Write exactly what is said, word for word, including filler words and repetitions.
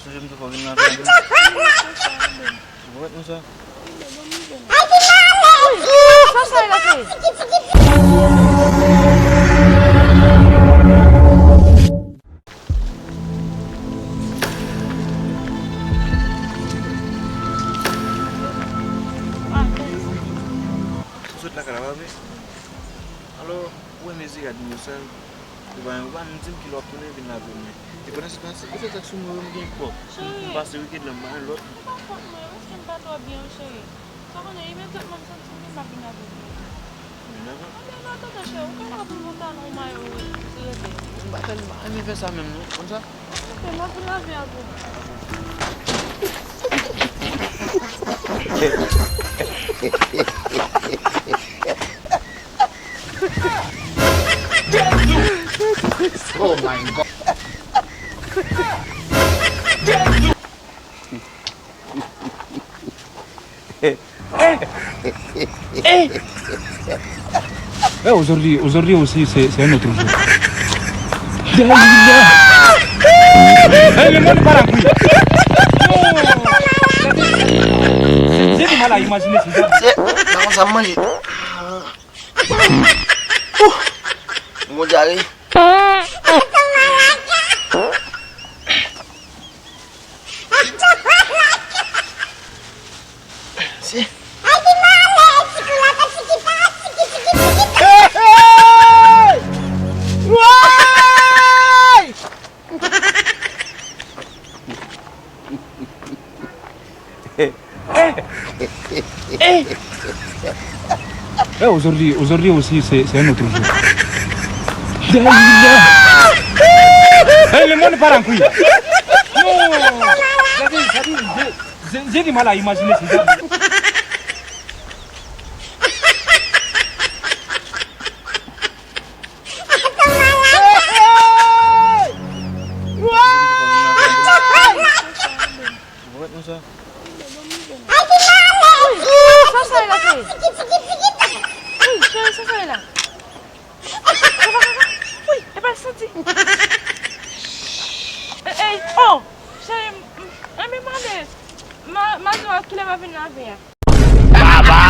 Sonje m tou fò vin nan vi a. Ou konprann nou sa? Sa sa la fè? Ou sot lakay la, pa vre? Alò, ou renmen Zira di nou sa? Ou pa, ou pa menm di m kilè w ap tounen vin lave men. E pandan se tan, se, ou fè sa k sou mwen yo, m gen pwòp. M, m pase wikèn lan, m pa jwenn lòt. Se pa fòt mwen, paske m pa twò byen, cheri. Sa konnen, imedyatman m santi m byen, m ap vin lave men. Vin lave? Anben, nan tonton cheri, ou ka lave yon pantalon, yon mayo, wi, si rete. M pa tèlman renmen fè sa menm, non. Konn sa? Ok, m ap vin lave avè w. Oh my God. Eh, aujourd'hui, aujourd'hui aussi, c'est, c'est un autre jour. Eh, le monde part en couille. Non. J'ai du mal à imaginer ce genre. Se, nan konsa m manje. Ouh! Bon dyare. Se. Hey! Woy! Eh! Eh! Eh, aujourd'hui, aujourd'hui aussi, c'est, c'est un autre jour. Eh, le monde part en couille. Non. J'ai, j'ai, j'ai, j'ai du mal à imaginer ce genre. Ou konprann nou sa? Wi, sa sa ye la, cheri? Wi, cheri, sa sa ye la? Wi, e pa l santi. Ey, ey, oh, cheri, m, m, anben m ale. Ma, ma di w kilè m ap vin lave a. Baba!